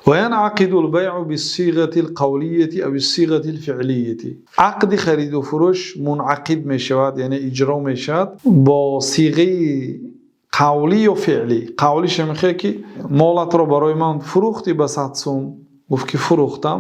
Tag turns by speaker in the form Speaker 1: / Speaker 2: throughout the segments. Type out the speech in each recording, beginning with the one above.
Speaker 1: وينعقد البيع بالصيغة القولية أو الصيغة الفعلية. Ақди хариду фурӯш мунақид мешавад, яъне иҷро мешавад бо сиғаи қавлӣ ё феълӣ. Қавлиш мехоҳад, ки молатро барои ман фурӯхтӣ ба 100 сум? Гуфт, ки фурӯхтам,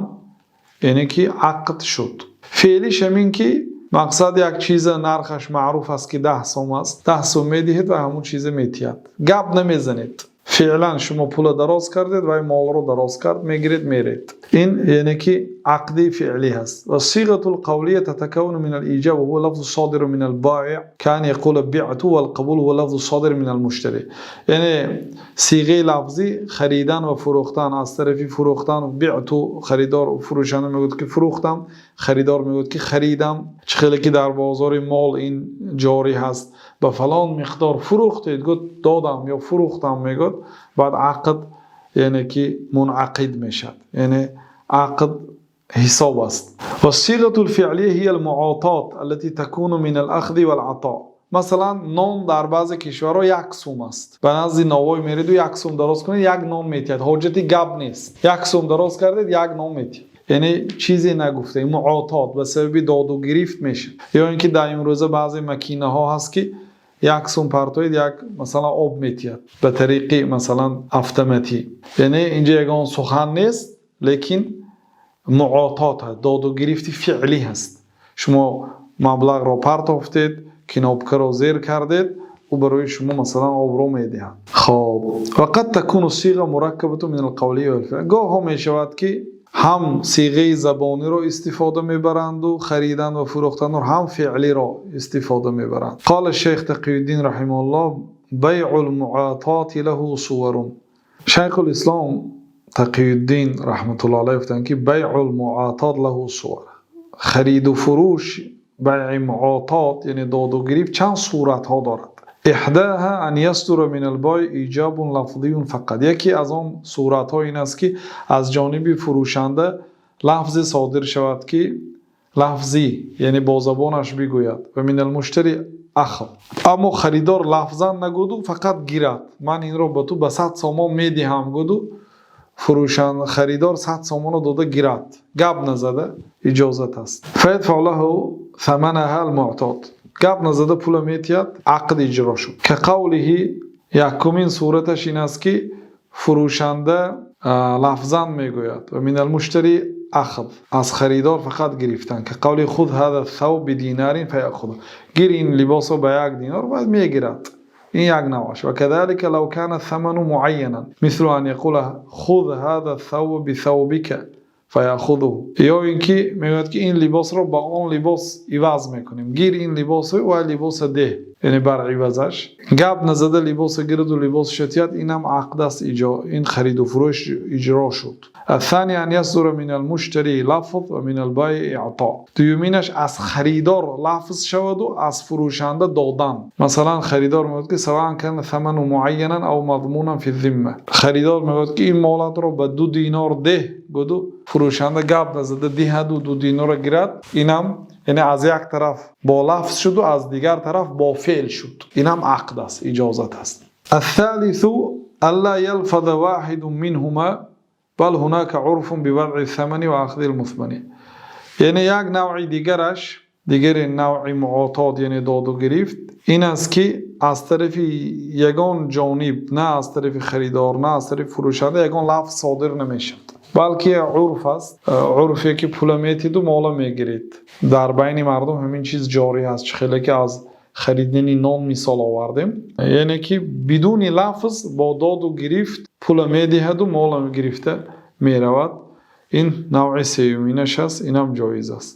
Speaker 1: яъне ки ақд шуд. Феълиш ҳамин ки мақсад як чиза нархаш маъруф аст, ки 10 сум аст, 10 сум медиҳед ва ҳамон чиза метиҳад, гап намезанед. Феълан шумо пула дароз кардед ва молро дароз кард, мегиред, меред. Ин яъне ки ақди феълӣ ҳаст. والصيغة القولية تتكون من الإيجاب، وهو لفظ الصادر من البائع، كأن يقول بعت، والقبول، هو لفظ الصادر من المشتري. Яъне сиғаи лафзӣ харидан ва фурӯхтан аз тарафи фурӯхтан بعت, харидор, фурӯшанда мегӯяд, ки фурӯхтам, харидор мегӯяд, ки харидам. Чӣ хеле ки дар бозори мол ин ҷорӣ ҳаст: ба фалон миқдор фурӯхтед? Гуфт, додам ё фурӯхтам мегӯяд. Баъд ақд яъне ки мунақид мешавад, яъне ақд ҳисоб аст. والصيغة الفعلية هي المعاطاة التي تكون من الأخذ والعطاء. Масалан, нон дар баъзе кишварҳо 1 сум аст. Ба назди новой мериду 1 сум дароз кунед, як нон метиҳад. Ҳоҷати гап нест, 1 сум дароз кардед, як нон метиҳад, яъне чизе нагуфта, муотот ба сабаби доду гирифт мешавад. Ё ин ки дар имрӯза баъзе макинаҳо ҳаст, ки 1 сум партоед, як масалан об метиҳад ба тариқи масалан автоматӣ. Яъне инҷа ягон сухан нест, лекин муотот ҳаст, доду гирифти феълӣ ҳаст. Шумо маблағро партофтед, кнопкаро зер кардед, ӯ барои шумо масалан обро медиҳад. Хоб, وقد تكون الصيغة مركبة من القولية. Гоҳҳо мешавад, ки ҳам сиғаи забониро истифода мебаранду харидан ва фурӯхтанро, ҳам феълиро истифода мебаранд. قال الشيخ تقي الدين رحمه الله: بيع المعاطاة له صور. Шайхулислом Тақиюддин раҳматуллоҳ алайҳ гуфтанд, ки بيع المعاطاة له صور, хариду фурӯш, байъи муотот, яъне доду гирифт, чанд суратҳо дорад. إحداها أن يصدر من البائع إيجاب لفظي فقط. Яке аз он суратҳо ин аст, ки аз ҷониби фурӯшанда лафзе содир шавад, ки лафзӣ, яъне бо забонаш бигӯяд, ومن المشتري أخذ. Аммо харидор лафзан нагӯду, фақат гирад: ман инро ба ту ба 100 сомон медиҳам гӯду, фурӯшан харидор 100 сомонро дода гирад, гап назада, иҷозат аст. فيدفع له ثمنها المعطاة. Гап назада пула метиҳад, ақд иҷро шуд. كقوله. Якумин сураташ ин аст, ки фурӯшанда лафзан мегӯяд, ومن المشتري أخذ, аз харидор фақат гирифтан. كقوله: خذ هذا الثوب بدينار، فيأخذه. Гир ин либосро ба 1 динор, бояд мегирад. Ин як навъаш. وكذلك لو كان الثمن معينا، مثل أن يقول: خذ هذا الثوب بثوبك، فيأخذه. Ё ин ки мегӯяд, ки ин либосро ба он либос иваз мекунем, гир ин либосро ва либоса деҳ, яъне бар ивазаш гап назада либоса гираду либосаша тиҳад, инам ақд аст, ин хариду фурӯш иҷро шуд. الثاني أن يصدر من المشتري لفظ ومن البائع إعطاء. Дуюминаш аз харидор лафз шаваду аз фурӯшанда додан. Масалан, харидор мегӯяд, ки سواء كان الثمن معينا أو مضمونا في الذمة. Харидор мегӯяд, ки ин молатро ба 2 динор деҳ гуду, фурӯшанда гап назада диҳаду 2 динорро гирад. Инам яъне аз як тараф бо лафз шуду, аз дигар тараф бо феъл шуд, инам ақд аст, иҷозат аст. الثالث ألا يلفظ واحد منهما، بل هناك عرف بوضع الثمن وأخذ المثمن. Яъне як навъи дигараш, дигари навъи муотот, яъне доду гирифт, ин аст, ки аз тарафи ягон ҷониб, на аз тарафи харидор, на аз тарафи фурӯшанда, ягон лафз содир намешавад, балки урф аст, урфе ки пула метиду мола мегиред. Дар байни мардум ҳамин чиз ҷорӣ аст. Чӣ хеле ки аз харидани нон мисол овардем, яъне ки бидуни лафз бо доду гирифт пула медиҳаду мола гирифта меравад. Ин навъи сеюминаш аст, инам ҷоиз аст.